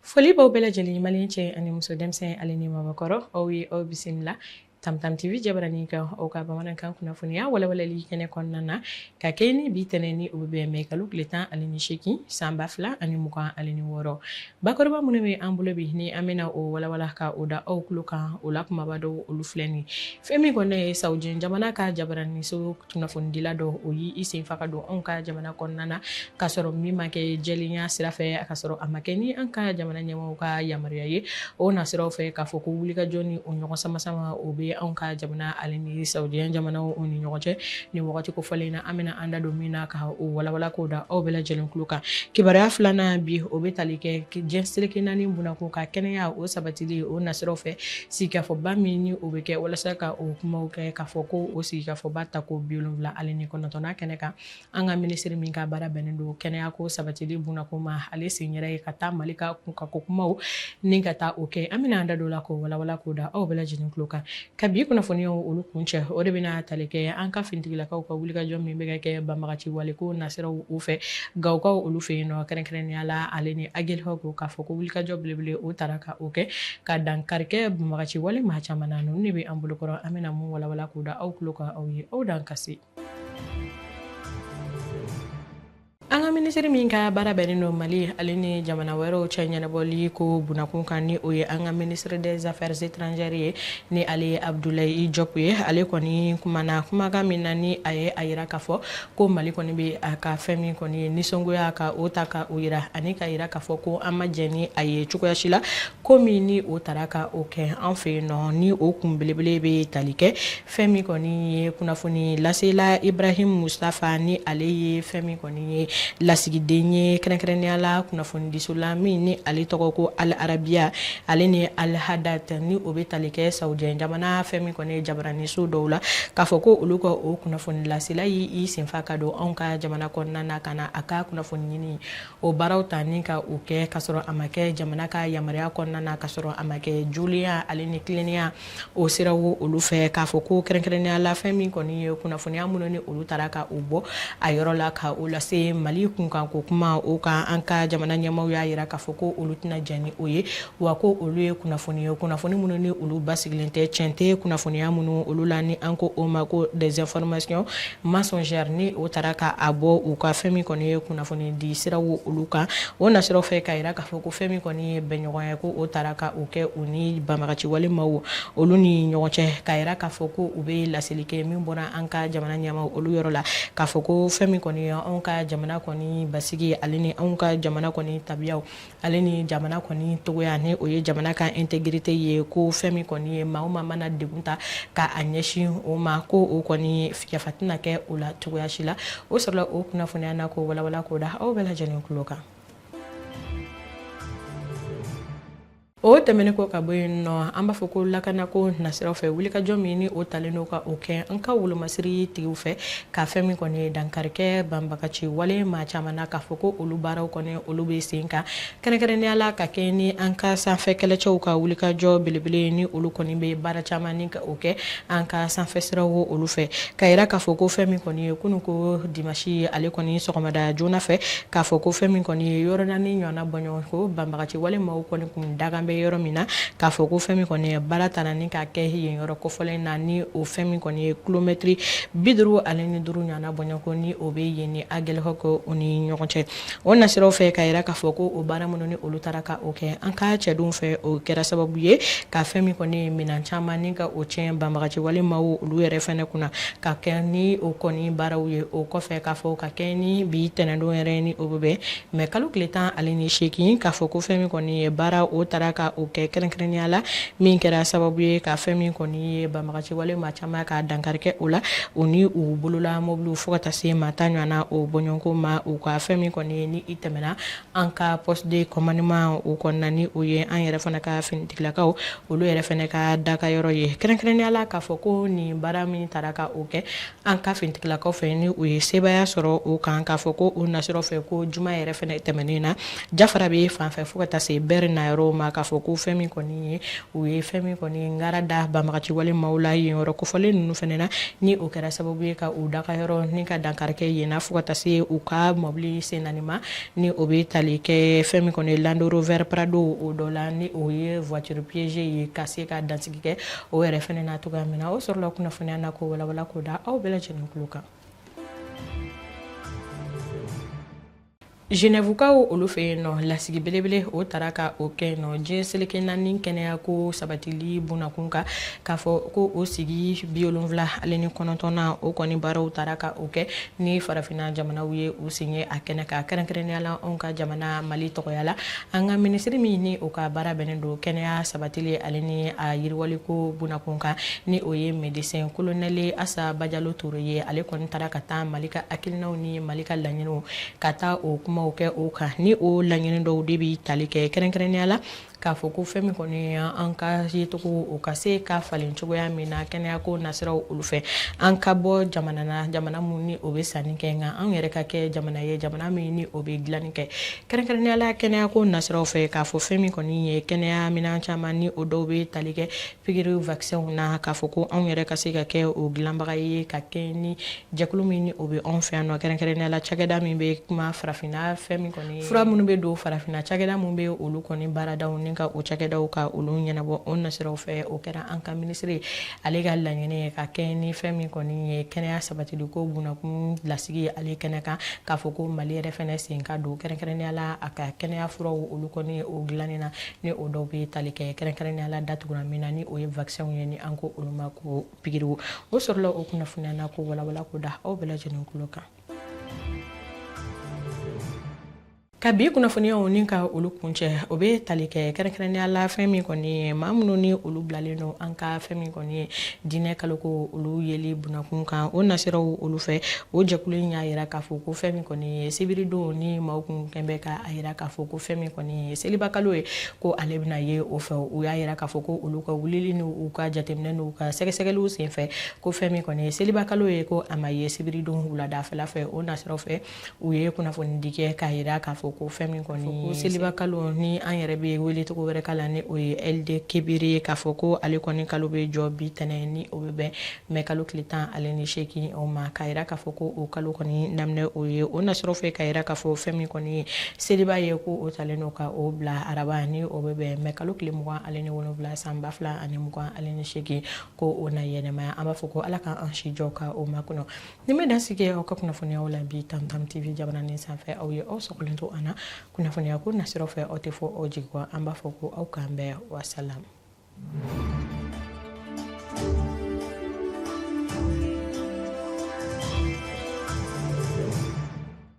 Foli b'aw bɛɛ lajɛlen malien cɛ ani muso, denmisɛn ale ni mabakɔrɔ. Aw ye aw bisimila Tamtam TV jabaranin kan, aw ka bamanankan kunnafoniya walawalali kɛnɛ kɔnɔna na, ka kɛ ni bi tɛnɛ ni o bɛ bɛn mɛ kalo tile 18, san 2026. Bakuruba minnu bɛ an bolo bi ni an bɛna o walawala ka o da aw tulo kan, o la kumaba dɔw olu filɛ nin. Fɛn min kɔni ye Saoudien jamana ka jabaraninso kunnafonidila dɔ, o y'i sen fa ka don anw ka jamana kɔnɔna na k'a sɔrɔ min ma kɛ jɛlenya sira fɛ, k'a sɔrɔ a ma kɛ ni an ka jamana ɲɛmaaw ka yamaruya ye. O nasiraw fɛ, k'a fɔ ko wulikajɔ ni o ɲɔgɔn sama-sama o bɛ anw ka jamana ale ni Saoudien jamanaw o ni ɲɔgɔn cɛ ni wagati kofɔlen na, an bɛna an da don min na ka o walawala k'o da aw bɛɛ lajɛlen tulo kan. Kibaruya filanan bi, o bɛ tali kɛ diɲɛ seleke naani bunakun ka kɛnɛya o sabatili o nasiraw fɛ, sigikafɔba min ni o bɛ kɛ walasa ka o kumaw kɛ, k'a fɔ ko o sigikafɔba tako 79nan kɛnɛ kan, an ka minisiri min ka baara bɛnnen don kɛnɛya ko sabatili bunakun ma, ale sen yɛrɛ ye ka taa Mali ka kunkanko kumaw ni ka taa o kɛ. An bɛna an da don la k'o walawala k'o da aw bɛɛ lajɛlen tulo kan. Ka bi kunnafoniyaw olu kuncɛ, o de bɛna tali kɛ an ka finitigilakaw ka wulikajɔ min bɛ ka kɛ banbagaci wale ko nasiraw u fɛ Gawokaw olu fɛ yen nɔ, kɛrɛnkɛrɛnnenya la ale ni Aguelhok, k'a fɔ ko wulikajɔ belebele o taara ka o kɛ ka dankari kɛ banbagaci wale maa caman na. Ninnu de bɛ an bolokɔrɔ, an bɛna mun walawala k'o da aw tulo kan. Aw ye aw dan ka se. An ka minisiri min ka baara bɛnnen don Mali ale ni jamana wɛrɛw cɛ ɲɛnabɔli ko bunakun kan, ni o ye an ka ministre des Affaires étrangères ye, ni ale ye Abdoulaye Diop ye, ale kɔni kumana kumakan min na ni a ye a yira k'a fɔ ko Mali kɔni bɛ a ka fɛn min kɔni ye nisɔngoya ka o ta ka o yira, ani ka yira k'a fɔ ko an ma jɛn ni a ye cogoya si la, ko min ni o taara ka o kɛ an fɛ yen nɔ, ni o kun belebele bɛ tali kɛ fɛn min kɔni ye kunnafoni lasela Ibrahim Mustafa, ni ale ye fɛn min kɔni ye lasigiden ye kɛrɛnkɛrɛnnenya la kunnafonidiso la min ni ale tɔgɔ ko Al Arabiya ale ni Al Hadat, ni o bɛ tali kɛ Saoudien jamana fɛn min kɔni ye jabaraniso dɔw la, k'a fɔ ko olu ka o kunnafoni lasela y'i senfa ka don anw ka jamana kɔnɔna na ka na a ka kunnafoni ɲini o baaraw ta ni ka o kɛ, k'a sɔrɔ a ma kɛ jamana ka yamaruya kɔnɔna na, k'a sɔrɔ a ma kɛ jolenya ale ni tilennenya o siraw olu fɛ, k'a fɔ ko kɛrɛnkɛrɛnnenya la fɛn min kɔni ye kunnafoniya minnu ni olu taara ka o bɔ a yɔrɔ la ka o lase Mali kunkanko kuma o kan, an ka jamana ɲɛmaaw y'a yira k'a fɔ ko olu tɛna jɛn ni o ye, wa ko olu ye kunnafoni ye, kunnafoni minnu ni olu basigilen tɛ, tiɲɛ tɛ kunnafoniya minnu olu la, ni an ko o ma ko des informations mensongères, ni o taara ka a bɔ u ka fɛn min kɔni ye kunnafoni di siraw olu kan. O nasiraw fɛ, k'a yira k'a fɔ ko fɛn min kɔni ye bɛnɲɔgɔnya ko o taara ka o kɛ u ni banbagaci wale maaw olu ni ɲɔgɔn cɛ, k'a yira k'a fɔ ko u bɛ laseli kɛ min bɔra an ka jamana ɲɛmaaw olu yɔrɔ la, k'a fɔ ko fɛn min kɔni ye anw ka jamana kɔni basigi ale ni anw ka jamana kɔni tabiyaw ale ni jamana kɔni togoya, ni o ye jamana ka intégrité ye, ko fɛn min kɔni ye maa o maa mana degun ta ka a ɲɛsin o ma, ko o kɔni yafa tɛna kɛ o la cogoya si la. O sɔrɔla o kunnafoniya na k'o walawala k'o da aw bɛɛ lajɛlen tulo kan. O tɛmɛnen kɔ ka bɔ yen nɔ, an b'a fɔ ko lakanako nasiraw fɛ, wulikajɔ min ni o talen don ka o kɛ an ka wolomasiri tigiw fɛ, ka fɛn min kɔni ye dankari kɛ banbagaci wale maa caman na, k'a fɔ ko olu baaraw kɔni olu bɛ sen kan, kɛrɛnkɛrɛnnenya la ka kɛ ni an ka sanfɛ kɛlɛcɛw ka wulikajɔ belebele, ni olu kɔni bɛ baara caman ni ka o kɛ an ka sanfɛ siraw olu fɛ, ka yira k'a fɔ ko fɛn min kɔni ye kunun ko dimasi ale kɔni sɔgɔmada joona fɛ, k'a fɔ ko fɛn min kɔni ye yɔrɔ naani ɲɔgɔnna bɔɲɔgɔn ko banbagaci wale maaw kɔni kun dagan bɛ yɔrɔ min na, k'a fɔ ko fɛn min kɔni ye baara taara ni k'a kɛ yen yɔrɔ kofɔlen na, ni o fɛn min kɔni ye kilomɛtiri 55 ɲɔgɔnna bɔɲɔgɔn, ni o bɛ yen ni Aguelhok o ni ɲɔgɔn cɛ. O nasiraw fɛ, k'a yira k'a fɔ ko o baara minnu ni olu taara ka o kɛ an ka cɛdenw fɛ, o kɛra sababu ye ka fɛn min kɔni ye minɛn caman ni ka o tiɲɛ banbagaci wale maaw olu yɛrɛ fɛnɛ kunna, ka kɛ ni o kɔni baaraw ye. O kɔfɛ, k'a fɔ ka kɛ ni bi tɛnɛndon yɛrɛ, ni o bɛ bɛn mɛ kalo tile 18, k'a fɔ ko fɛn min kɔni ye baara o taara ka o kɛ kɛrɛnkɛrɛnnenya la, min kɛra sababu ye ka fɛn min kɔni ye banbagaci wale maa caman ka dankari kɛ o la, u ni u bolola mɔbiliw, fo ka taa se maa 10 ɲɔgɔnna o bɔɲɔgɔnko ma. U ka fɛn min kɔni ye ni i tɛmɛna an ka poste de commandement o kɔnɔna, ni o ye an yɛrɛ fana ka finitigilakaw olu yɛrɛ fana ka daka yɔrɔ ye, kɛrɛnkɛrɛnnenya la k'a fɔ ko nin baara min taara ka o kɛ an ka finitigilakaw fɛ, ni u ye sebaaya sɔrɔ o kan, k'a fɔ ko o nasiraw fɛ, ko juma yɛrɛ fana tɛmɛnen na, Jafara bɛ fan fɛ fo ka taa se Bɛri na yɔrɔw ma, k'a fɔ ko fɛn min kɔni ye u ye fɛn min kɔni ngara da banbagaci wale maaw la yen yɔrɔ kofɔlen ninnu fɛnɛ na, ni o kɛra sababu ye ka u dagayɔrɔ ni ka dankari kɛ yen na, fo ka taa se u ka mɔbili sen naani ma, ni o bɛ tali kɛ fɛn min kɔni Land Rover Prado o dɔ la, ni o ye voiture piégée ye, ka se ka dansigi kɛ o yɛrɛ fɛnɛ na cogoya min na. O sɔrɔla kunnafoniya na ko walawala k'o da aw bɛɛ lajɛlen tulo kan. Genèvekaw olu fɛ yen nɔ, lasigi belebele o taara ka o kɛ yen nɔ diɲɛ seleke naani kɛnɛya ko sabatili bunakun kan, k'a fɔ ko o sigi 79nan o kɔni baaraw taara ka o kɛ ni farafinna jamanaw ye u sen ye a kɛnɛ kan, kɛrɛnkɛrɛnnenya la anw ka jamana Mali tɔgɔya la. An ka minisiri min ni o ka baara bɛnnen don kɛnɛya sabatili ale ni a yiriwaliko bunakun kan, ni o ye médecin colonel Asa Bajalo Ture ye, ale kɔni taara ka taa Mali ka hakilinaw ni Mali ka laɲiniw ka taa o kumaw kɛ o kan, ni o laɲini dɔw de bɛ tali kɛ kɛrɛnkɛrɛnnenya la k'a fɔ ko fɛn min kɔni an ka yecogo o ka se ka falen cogoya min na kɛnɛyako nasiraw olu fɛ, an ka bɔ jamana na, jamana mun ni o bɛ sanni kɛ, nka an yɛrɛ ka kɛ jamana ye, jamana min ni o bɛ dilanni kɛ, kɛrɛnkɛrɛnnenya la kɛnɛyako nasiraw fɛ, k'a fɔ fɛn min kɔni ye kɛnɛya minɛn caman ni o dɔw bɛ tali kɛ pikiri vaccin na, k'a fɔ ko anw yɛrɛ ka se ka kɛ o dilanbaga ye, ka kɛ ni jɛkulu min ni o bɛ anw fɛ yan nɔ, kɛrɛnkɛrɛnnenya la cakɛda min bɛ kuma farafinna fɛn min kɔni fura minnu bɛ don farafinna, cakɛda min bɛ olu kɔni baaradaw ni ka o cakɛdaw ka olu ɲɛnabɔ o nasiraw fɛ. O kɛra an ka minisiri ale ka laɲini ye, ka kɛ ni fɛn min kɔni ye kɛnɛya sabatili ko bunakun lasigi ale kɛnɛ kan, k'a fɔ ko Mali yɛrɛ fɛnɛ sen ka don kɛrɛnkɛrɛnnenya la a ka kɛnɛya furaw olu kɔni o dilanni na, ni o dɔw bɛ tali kɛ kɛrɛnkɛrɛnnenya la datugura min na, ni o ye vaccin ye, ni an ko olu ma ko pikiriw. O sɔrɔla o kunnafoniya na ko walawala ko da aw bɛɛ lajɛlen tulo kan. Ka bi kunnafoniyaw ni ka olu kuncɛ, o bɛ tali kɛ kɛrɛnkɛrɛnnenya la fɛn min kɔni ye maa minnu ni olu bilalen don an ka fɛn min kɔni ye diinɛ kaloko olu yeli bunakun kan, o nasiraw olu fɛ. O jɛkulu in y'a yira k'a fɔ ko fɛn min kɔni ye sibiridon ni maaw kun kɛn bɛ ka a yira k'a fɔ ko fɛn min kɔni ye selibakalo ye, ko ale bɛna ye o fɛ. U y'a yira k'a fɔ ko olu ka wulili ni u ka jateminɛ n'u ka sɛgɛsɛgɛliw senfɛ, ko fɛn min kɔni ye selibakalo ye, ko a ma ye sibiridon wuladafɛla fɛ. O nasiraw fɛ, u ye kunnafoni di kɛ k'a yira k'a fɔ ko fɛn min kɔni ko seliba kalo ni an yɛrɛ bɛ wele cogo wɛrɛ k'a la, ni o ye LD Kebiri ye, k'a fɔ ko ale kɔni kalo bɛ jɔ bi tɛnɛn, ni o bɛ bɛn mɛ kalo tile 18 o ma, k'a yira k'a fɔ ko o kalo kɔni daminɛ o ye. O nasɔrɔ fɛ, k'a yira k'a fɔ fɛn min kɔni ye seliba ye, ko o talen don ka o bila araba, ni o bɛ bɛn mɛ kalo tile 27 san 2028, ko o na yɛlɛmaya. An b'a fɔ ko Ala k'an si jɔ ka o makɔnɔ. Ni bɛ dansigi aw ka kunnafoniyaw la bi Tam Tam TV jabaranin sanfɛ, aw ye aw sɔgɔlen to an na kunnafoniya ko nasiraw fɛ, aw tɛ fɔ aw jigi kɔ. An b'a fɔ ko aw k'an bɛn, wasalam.